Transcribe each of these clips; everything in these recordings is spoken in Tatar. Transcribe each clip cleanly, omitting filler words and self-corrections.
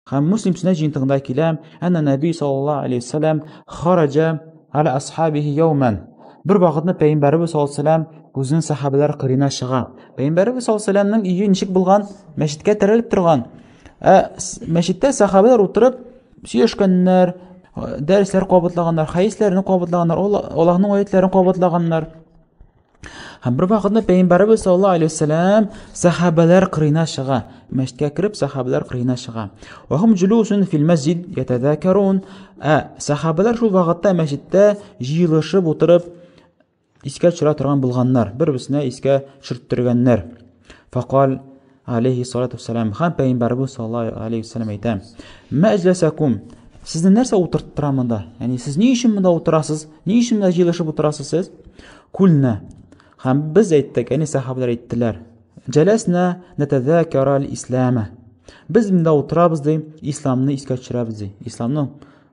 Һәм Муслим сөннәт җыентыгында килә, әнна Нәби саллаллаһу алейһи вәсәлләм хараҗа аля асхабихи яуман. Бер вакытны Пәйгамбәребез саллаллаһу алейһи вәсәлләм үзенең сәхабәләр кырыена чыга. Пәйгамбәребез саллаллаһу алейһи вәсәлләмнең өе ничек булган? Мәчеткә терәлеп торган. Ә мәчеттә сәхабәләр утырып сөйләшкәннәр, дәресләр кабатлаганнар, хәдисләрне кабатлаганнар, Аллаһның аятларын кабатлаганнар. Һәм бер вакытны Пәйгамбәребез саллаллаһу алейһи вәсәлләм сәхабәләр кырыена чыга. Мәчеткә кереп сәхабәләр кырыена чыга. Ва хум җулусун фил мәсҗид ятазакарун. Ә сәхабәләр шул вакытта мәчеттә җыелышып утырып искә төшерә торган булганнар. Бер-берсенә искә төшерттергәннәр. Фақал алейхи салату вассалам. Һәм Пәйгамбәребез саллаллаһу алейхи вассалам әйтә: "Ма әҗләсәкум?" Сезне нәрсә утырттыра монда? Ягъни сез ни өчен монда утырасыз? Ни өчен монда җыелышып утырасыз сез? Кулна. Һәм без әйттек, ягъни сахабалар әйттеләр. Җәләсна натазакара ислама. Без монда утырабыз ди, исламны искә төшерәбез ди. Исламның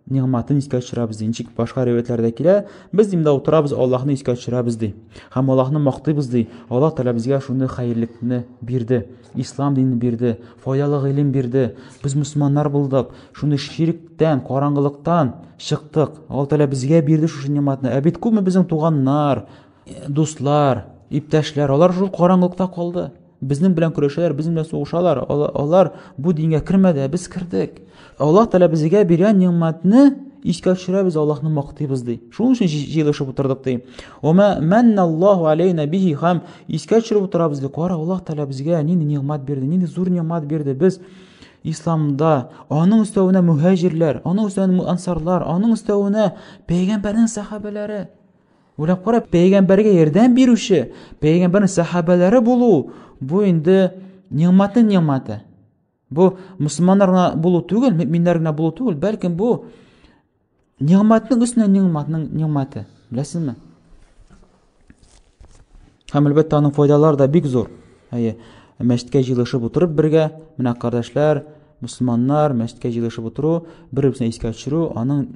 нигъматын искә төшерәбез ди. Ничек башка риваятләрдә килә, без димдә утырабыз, Аллаһны искә төшерәбез ди. Һәм Аллаһны мактыйбыз ди. Аллаһ Тәгалә безгә шундый хәерлекне бирде. Ислам динен бирде, файдалы гыйлем бирде. Без мөселманнар булдык. Шундый ширктән, караңгылыктан чыктык. Аллаһ Тәгалә безгә бирде шушы нигъматны. Ә бит күпме безнең туганнар, дуслар, иптәшләр, алар шул караңгылыкта калды. Безнең белән көрәшәләр, безнең белән сугышалар. Алар бу дингә кермәде, ә без кердек. Аллаһ Тәгалә безгә биргән нигъмәтне искә төшерәбез, Аллаһны мактыйбыз ди. Шуның өчен җыелышып утырдык ди. Ума манналлаһу алейна бихи һәм искә төшереп утырабыз ди. Кара, Аллаһ Тәгалә безгә нинди нигъмәт бирде, нинди зур нигъмәт бирде. Без исламда, аның өстәвенә мөһаҗирләр, аның өстәвенә ансарлар, аның өстәвенә пәйгамбәрнең сәхабәләре. Уйлап кара, пәйгамбәргә ярдәм бирүче, пәйгамбәрнең сәхабәләре булу, бу инде нигъмәтнең нигъмәте. Бу мөселманнар гына булу түгел, мөминнәр генә булу түгел, бәлкем бу нигъмәтнең өстенә нигъмәтнең нигъмәте. Беләсезме? Һәм әлбәттә аның файдалары да бик зур. Әйе, мәчеткә җыелышып утырып бергә, менә кардәшләр, мөселманнар мәчеткә җыелышып утыру, бер-берсен искә төшерү, аның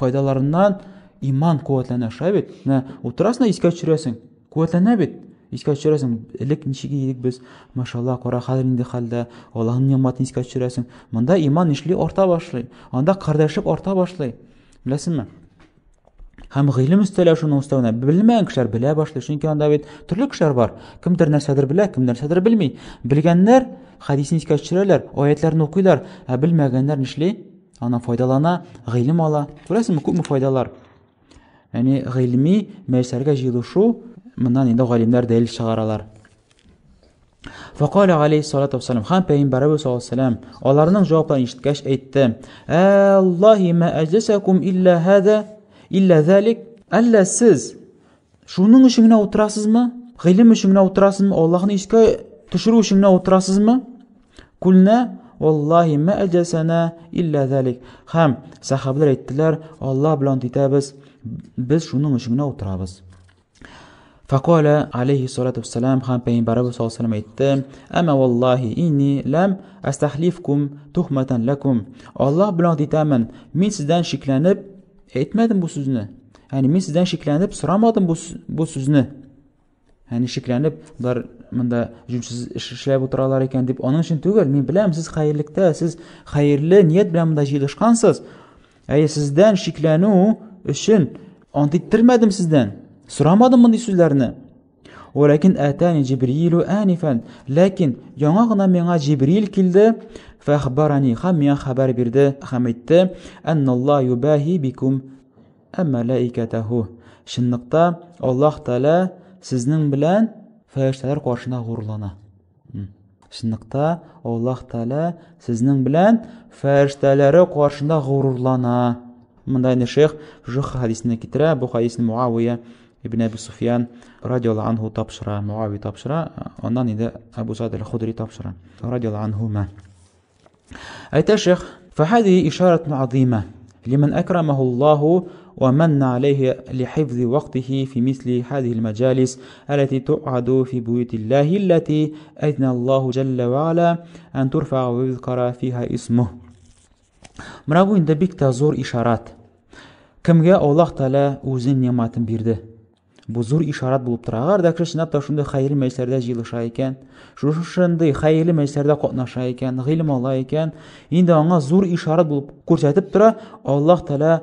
файдаларыннан иман куәтләнә, шулай бит? Менә утырасың да искә төшерәсең, куәтләнә бит. Искә төшерәсең, элек ничек идек без, машалла, кара хәзер нинди хәлдә, Аллаһның нигъмәтен искә төшерәсең. Монда иман нишли арта башлый, анда кардәшлек арта башлый. Беләсеңме? Һәм гыйлем өстәлә шуның өстәвенә. Белмәгән кешеләр белә башлый, чөнки анда бит төрле кешеләр бар. Кемдер нәрсәдер белә, кемдер нәрсәдер белми. Белгәннәр хәдисне искә төшерәләр, аятләрне укыйлар, ә белмәгәннәр нишли? Аннан файдалана, гыйлем ала. Күрәсеңме, күпме файдалар. Ягъни гыйльми мәҗлесләргә җыелышу, моннан инде галимнәр дәлил чыгаралар. Факаля алейхиссалату вассалам, һәм пәйгамбәребез саллаллаһу алейһи аларның җавапларын ишеткәч әйтте: Аллаһи ма әҗлисәкум илля һаза илля залик. Әллә сез шуның өчен генә утырасызмы? Гыйлем өчен генә утырасызмы? Аллаһны искә төшерү өчен генә утырасызмы? Кулна валлаһи ма әҗлисәнә илля залик. Һәм сахабалар әйттеләр: Аллаһ белән ант итәбез, без шуның өчен генә утырабыз. Факаля алейхи салату вассалам һәм пәйгамбәребез саллаллаху алейхи әйтте: "Әмма валлахи инни ләм астахлифкум тухматан лакум." Аллаһ белән ант итәмен, мин сездән шикләнеп әйтмәдем бу сүзне. Ягъни мин сездән шикләнеп сорамадым бу бу сүзне. Ягъни шикләнеп, болар монда җүнсез эш эшләп утыралар икән дип, аның өчен түгел. Мин беләм, сез хәерлектә, сез хәерле ният белән монда җыелышкансыз. Әйе, сездән шикләнү өчен ант иттермәдем сездән. Сорамадым мондый сүзләрне. Вәләкин әтәни Җибрилу әнифән. Ләкин яңа гына миңа Җибрил килде, фәхбарани һәм миңа хәбәр бирде һәм әйтте: "Анналла юбаһи бикум әмәләикәтәһу." Чынлыкта Аллаһ Тәгалә сезнең белән фәрештәләр каршында горурлана. Чынлыкта Аллаһ Тәгалә сезнең белән фәрештәләре каршында горурлана. Монда инде шейх шушы хәдисне китерә. Бу хәдисне Муавия ибн Әби Суфиян радиаллаһу анһу тапшыра. Муавия тапшыра, аннан инде Әбу Сa'д аль-Худри тапшыра. Радиаллаһу анһума. Әйтә шейх, فهذه إشارة عظيمة لمن أكرمه الله ومن عليه لحفظ وقته في مثل هذه المجالس التي تقعد في بيوت الله التي أذن الله جل وعلا أن ترفع ويذكر فيها اسمه. Менә бу инде бик тә зур ишарат. Кемгә Аллаһ Тәгалә үзенең нигъмәтен бирде? Бу зур ишарат булып тора. Әгәр дә кеше чынлап та шундый хәерле мәҗлесләрдә җыелыша икән, шушындый хәерле мәҗлесләрдә катнаша икән, гыйлем ала икән, инде аңа зур ишарат булып күрсәтеп тора, Аллаһ Тәгалә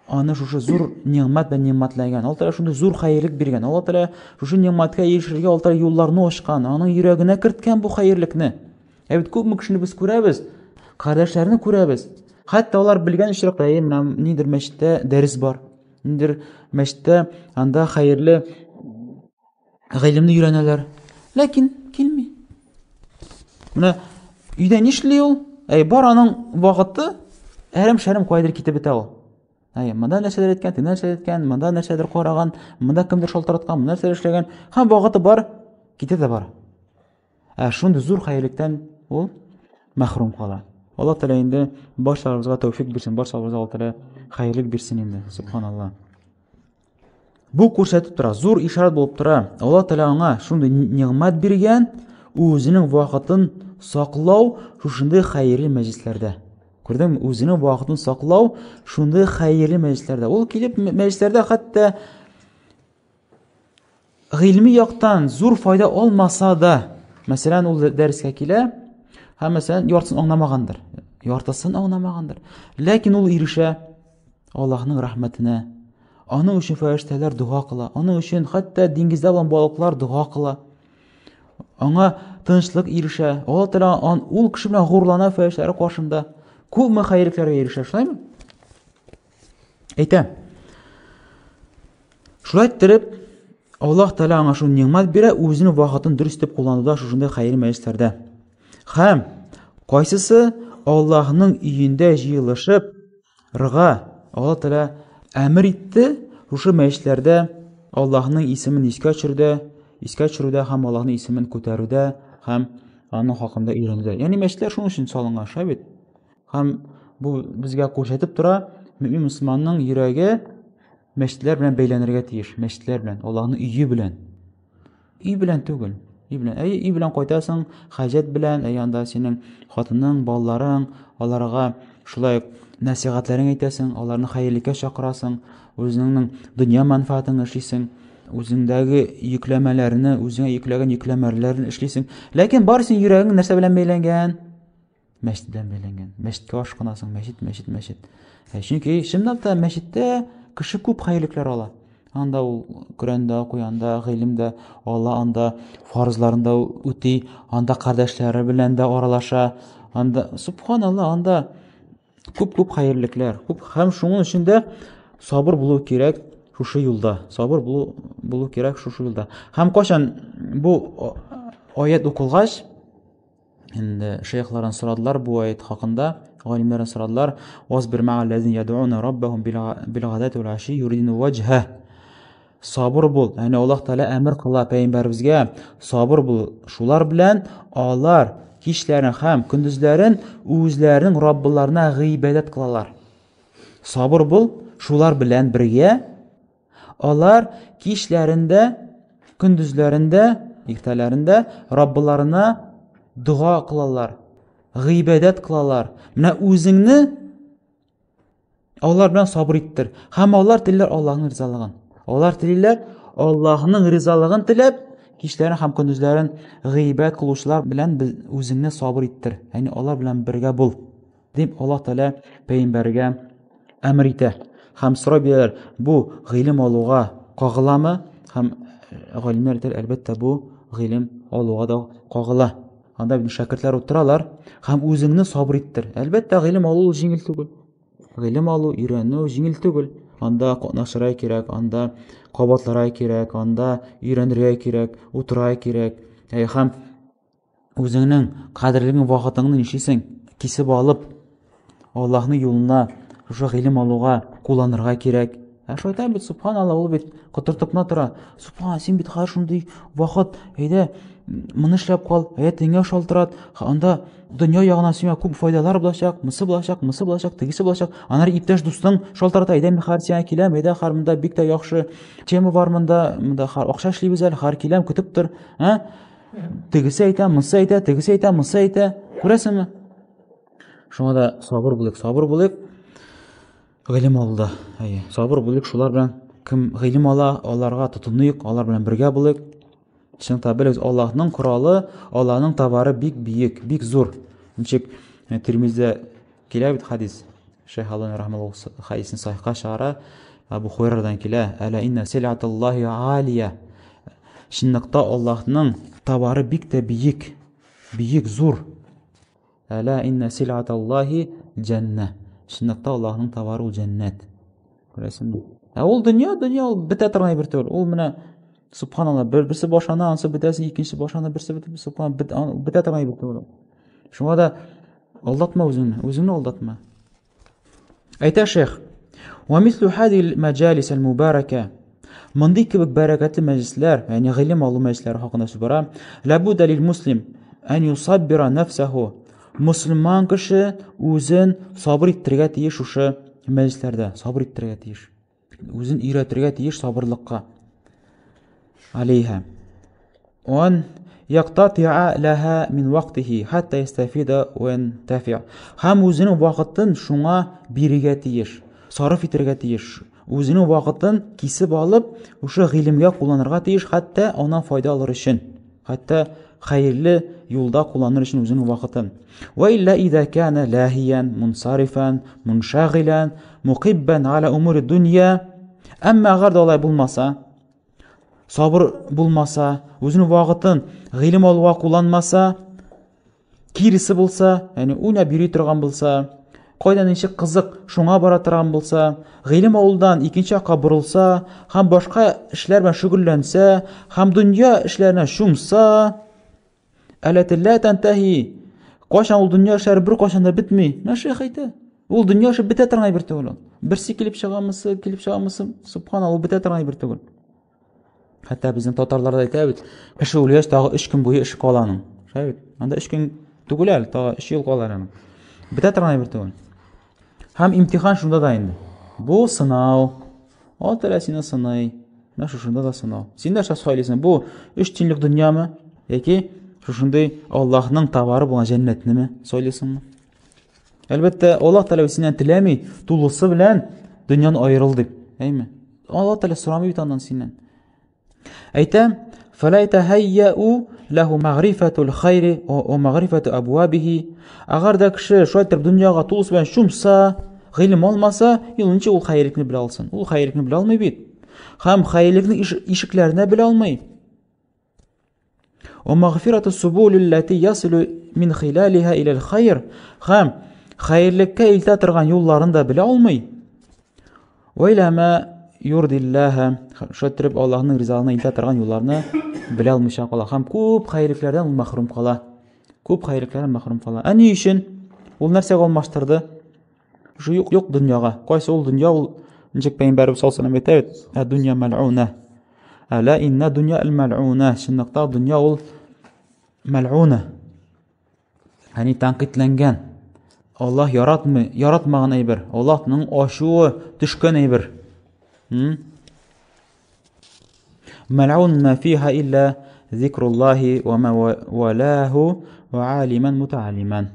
аны шушы зур нигъмәт белән нигъмәтләгән. Аллаһ Тәгалә шундый зур хәерлек биргән. Аллаһ Тәгалә шушы нигъмәткә ирешергә Аллаһ Тәгалә юлларны ачкан, аның йөрәгенә керткән бу хәерлекне. Ә бит күпме кешене без күрәбез, кардәшләрне күрәбез. Хәтта алар белгән очракта, әй, менә нидер мәчеттә дәрес бар. Нидер мәчеттә анда хәерле гыйлемне өйрәнәләр. Ләкин килми. Менә өйдә нишли ул? Әй, бар аның вакыты әрәм-шәрәм кайдыр китеп бетә ул. Әй, монда нәрсәдер әйткән, тегендә нәрсәдер әйткән, монда нәрсәдер караган, монда кемдер шалтыраткан, монда нәрсәдер эшләгән. Һәм вакыты бар, китә дә бара. Ә шундый зур хәерлектән ул мәхрүм кала. Алла Тәгалә инде барчаларыбызга тәүфик бирсен, барчаларыбызга Алла Тәгалә хәерлек бирсен инде. Субханалла. Бу күрсәтеп тора, зур ишарат булып тора. Алла Тәгалә аңа шундый нигъмәт биргән, үзенең вакытын саклау шушындый хәерле мәҗлесләрдә. Күрдеңме? Үзенең вакытын саклау шундый хәерле мәҗлесләрдә. Ул килеп мәҗлесләрдә хәтта гыйльми яктан зур файда алмаса да, мәсәлән, ул дәрескә килә һәм мәсәлән, яртысын аңламагандыр. Яртысын аңламагандыр. Ләкин ул ирешә Аллаһның рәхмәтенә. Аның өчен фәрештәләр дога кыла. Аның өчен хәтта диңгездә булган балыклар дога кыла. Аңа тынычлык ирешә. Алла Тәгалә ул кеше белән горурлана фәрештәләр каршында. Күпме хәерлекләргә ирешә, шулаймы? Әйтә. Шулай иттереп, Аллаһ Тәгалә аңа шул нигъмәт бирә, үзенең вакытын дөрес итеп куллануда шушындый хәер мәҗлесләрдә. Һәм кайсысы Аллаһның өендә җыелышып, рга Аллаһ Тәгалә әмер итте, шушы мәҗлесләрдә Аллаһның исемен искә төшерүдә, искә төшерүдә һәм Аллаһның исемен күтәрүдә һәм аның хакында өйрәнүдә. Ягъни мәчетләр шуның өчен салынган, шулай бит? Һәм бу безгә күрсәтеп тора, мөмин мөселманның йөрәге мәчетләр белән бәйләнергә тиеш, мәчетләр белән, Аллаһның өе белән. Өй белән түгел, өй белән. Әй, өй белән кайтасың, хаҗәт белән, әй анда синең хатының, балаларың, аларга шулай ук нәсихәтләрең әйтәсең, аларны хәерлеккә чакырасың, үзеңнең дөнья мәнфәгатен эшлисең, үзеңдәге йөкләмәләрне, үзеңә йөкләгән йөкләмәләрне эшлисең. Ләкин бар синең йөрәгең нәрсә белән бәйләнгән? Мәчет белән бәйләнгән. Мәчеткә ашкынасың, мәчет, мәчет, мәчет. Ә чөнки чынлап та мәчеттә кеше күп хәерлекләр ала. Анда ул Коръән дә укый, анда гыйлем дә ала, анда фарызларын да үти, анда кардәшләре белән дә аралаша. Анда, субханалла, анда күп-күп хәерлекләр, күп һәм шуның өчен дә сабыр булу кирәк шушы юлда. Сабыр булу, булу кирәк шушы юлда. Һәм кайчан бу аят укылгач, Инде шейхлардан сорадылар бу аят хакында, галимнәрдән сорадылар. Васбир мә'аллазина яд'уна раббахум билгадати вал аши юридуна ваҗһа. Сабыр бул. Ягъни Аллаһ Тәгалә әмер кыла пәйгамбәребезгә, сабыр бул. Шулар белән алар кичләрен һәм көндезләрен үзләренең Раббыларына гыйбадәт кылалар. Сабыр бул, шулар белән бергә Алар кичләрендә, көндезләрендә, иртәләрендә Раббыларына дога кылалар, гыйбадәт кылалар. Менә үзеңне алар белән сабыр иттер. Һәм алар телиләр Аллаһның ризалыгын. Алар телиләр Аллаһның ризалыгын теләп, кичләрен һәм көндезләрен гыйбадәт кылучылар белән үзеңне сабыр иттер. Ягъни алар белән бергә бул. Дип Аллаһ Тәгалә пәйгамбәргә әмер итә. Һәм сорау бирәләр, бу гыйлем алуга кагыламы? Һәм э, галимнәр әйтәләр, әлбәттә, бу гыйлем алуга да кагыла. Анда бит шәкертләр утыралар һәм үзеңне сабыр иттер. Әлбәттә, гыйлем алу җиңел түгел. Гыйлем алу, өйрәнү җиңел түгел. Анда катнашырга кирәк, анда кабатларга кирәк, анда өйрәнергә кирәк, утырырга кирәк. Һәм Үзеңнең кадерле вакытыңны нишлисең? Кисеп алып, Аллаһның юлына шушы гыйлем алуга кулланырга кирәк. Ә шайтан бит, субханалла, ул бит котыртып кына тора. Субхан, син бит хәзер шундый вакыт, әйдә, моны эшләп кал, әйдә, теңгә шалтырат, анда дөнья ягыннан сиңа күп файдалар булачак, мысы булачак, мысы булачак, тегесе булачак. Аннары иптәш дустың шалтырата, әйдә, мин хәзер сиңа киләм, әйдә, хәзер монда бик тә яхшы тема бар монда, монда хәзер акча эшлибез әле, хәзер киләм, көтеп тор. Ә? Тегесе әйтә, монысы әйтә, тегесе әйтә, монысы әйтә. Күрәсеңме? Шуңа да сабыр булыйк, сабыр булыйк. Гыйлем алуда. Әйе, сабыр булыйк шулар белән. Кем гыйлем ала, аларга тотыныйк, алар белән бергә булыйк. Чынлыкта белегез, Аллаһның коралы, Аллаһның товары бик биек, бик зур. Ничек э, Тирмиздә килә бит хадис. Шейх Аллаһ рахмаллаху хадисен сахихка чыгара. Абу Хурайрадан килә. Әлә инна силатуллаһи алия. Чынлыкта Аллаһның товары бик тә биек, биек, зур. Әлә инна силаталлаһи җәннә. Чынлыкта Аллаһның товары ул җәннәт. Күрәсеңме? Ә ул дөнья, дөнья ул бетә торган әйбер түгел. Ул менә субханалла, бер берсе башлана, анысы бетәсе, икенче башлана, берсе бетә, субханалла, бет, бетә торган әйбер түгел. Шуңа да алдатма үзеңне, үзеңне алдатма. Әйтә шейх, "Ва мислу һадил мәҗалис әл-мубарака" Мондый кебек бәрәкәтле мәҗлесләр, ягъни гыйлем алу мәҗлесләре хакында сүз бара. Лабуда лил муслим ан юсаббира нафсаху. Мусульман кеше үзен сабыр иттерергә тиеш шушы мәҗлесләрдә, сабыр иттерергә тиеш. Үзен өйрәтергә тиеш сабырлыкка. Алейха. Он яктатиа ләһә мин вактихи хәтта ястафида ва янтафи. Һәм үзенең вакытын шуңа бирергә тиеш, сарыф итәргә тиеш. Үзенең вакытын кисеп алып, шушы гыйлемгә кулланырга тиеш, хәтта аннан файда алыр өчен. Хәтта хәерле юлда кулланыр өчен үзенең вакытын. Ва илля иза кана лахиян, мунсарифан, муншагилан, мукиббан аля умури дунья. Әмма әгәр дә алай булмаса, сабыр булмаса, үзенең вакытын гыйлем алуга кулланмаса, киресе булса, ягъни уйнап йөри торган булса, кайда ничек кызык, шуңа бара торган булса, гыйлем алудан икенче якка борылса, һәм башка эшләр белән шөгыльләнсә, һәм дөнья эшләренә чумса, әләти ла тантаһи, кайчан ул дөнья эшләре бер кайчан да бетми. Менә шейх әйтә. Ул дөнья эше бетә торган әйбер түгел ул. Берсе килеп чыгамысы, килеп чыгамысы, субханалла, ул бетә торган әйбер түгел. Хәтта безнең татарлар да әйтә бит, кеше үлгәч тагы 3 көн буе эш кала аның. Шулай бит? Анда 3 көн түгел әле, тагы 3 ел кала аның. Бетә торган әйбер түгел. Һәм имтихан шунда да инде. Бу сынау. Алла Тәгалә сине сыный. Менә шушында да сынау. Син нәрсә сайлыйсың? Бу өч тинлек дөньямы яки шушындый Аллаһның товары булган җәннәтнеме сайлыйсыңмы? Әлбәттә, Аллаһ Тәгалә синнән теләми, тулысы белән дөньяны аерыл дип. Әйме? Аллаһ Тәгалә сорамый бит аннан синнән. Әйтә, «Фәлә ятахайяу ләһу мәгърифәтул хайри ва мәгърифәту абвабихи». Әгәр дә кеше шулай итеп дөньяга тулысы белән чумса, гыйлем алмаса, ул ничек ул хәерлекне белә алсын? Ул хәерлекне белә алмый бит. Һәм хәерлекнең ишекләренә белә алмый. Ва магфирату субулиллати ясилу мин хилалиха илал хайр. Һәм хәерлеккә илтә торган юлларын да белә алмый. Ва иля ма юрдиллаһа. Шулай итеп Аллаһның ризалыгына илтә торган юлларны белә алмыйча кала һәм күп хәерлекләрдән ул мәхрүм кала. Күп хәерлекләрдән мәхрүм кала. Ә ни өчен? Ул нәрсәгә алмаштырды? Шу юк, юк дөньяга. Кайсы ул дөнья ул ничек пәйгамбәребез саллаллаху алейһи әйтә бит, ә дөнья мәл'уна. Әлә инна дөнья әл мәл'уна. Чынлыкта дөнья ул мәл'уна. Ягъни тәнкыйтьләнгән. Аллаһ яратмый, яратмаган әйбер. Аллаһның ачуы төшкән әйбер. Мәл'ун ма фиха илля зикруллахи ва ма валаху ва алиман мутаалиман.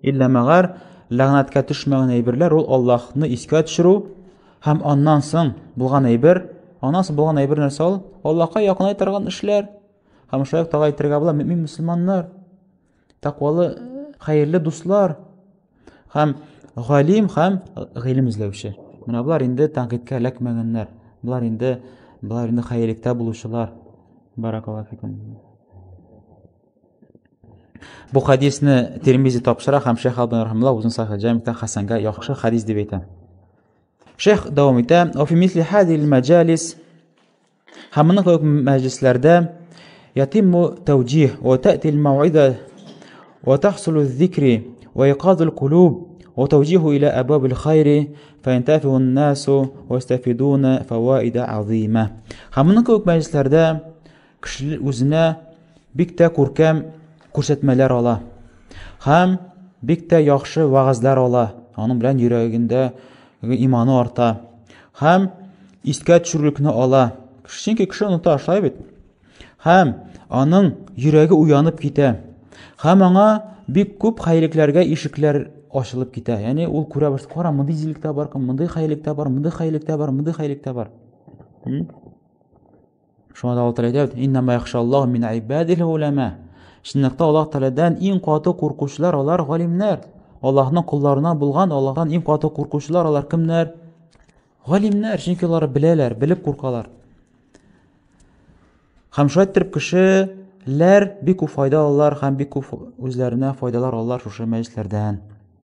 Иллә мәгәр ләгънәткә төшмәгән әйберләр ул Аллаһны искә төшерү һәм аннан соң булган әйбер, аннан соң булган әйбер нәрсә ул? Аллаһка якынай торган эшләр. Һәм шулай ук тагы әйтергә була, мөмин мөселманнар, тәкъвалы, хәерле дуслар һәм галим һәм гыйлем эзләүче. Менә болар инде тәнкыйтькә эләкмәгәннәр. Болар инде болар инде хәерлектә булучылар. Баракаллаһу фикум. Бу хадисне Тирмизи тапшыра һәм Шейх Албани рахимулла үзенең Сахих Җамиктә Хәсәнгә яхшы хадис дип әйтә. Шейх дәвам итә: "Ва фи мисли һазил мәҗалис" һәм моның кебек мәҗлесләрдә ятимму тәүҗиһ ва тәти ал-мауиза ва тахсулу зикри ва иқазул кулуб ва тәүҗиһу иля абвабил хайри фаянтафиу ан-насу ва ястафидуна фаваида азима. Һәм моның кебек мәҗлесләрдә Кеше үзенә бик тә күркәм күрсәтмәләр ала. Һәм бик тә яхшы вәгазьләр ала. Аның белән йөрәгендә иманы арта. Һәм искә төшерүлекне ала. Чөнки кеше оныта, шулай бит. Һәм аның йөрәге уянып китә. Һәм аңа бик күп хәерлекләргә ишекләр ачылып китә. Ягъни ул күрә башлый, кара, мондый изгелек тә бар, мондый хәерлек тә бар, мондый хәерлек тә бар, мондый хәерлек тә бар. Шуңа да Аллаһ Тәгалә әйтә, "Иннама яхшаллаһу мин ибадил улама". Чынлыкта Аллаһ Тәгаләдән иң каты куркучылар алар галимнәр. Аллаһның колларына булган Аллаһтан иң каты куркучылар алар кемнәр? Галимнәр, чөнки алар беләләр, белеп куркалар. Һәм шулай иттереп кешеләр бик күп файда алалар һәм бик күп үзләренә файдалар алалар шушы мәҗлесләрдән.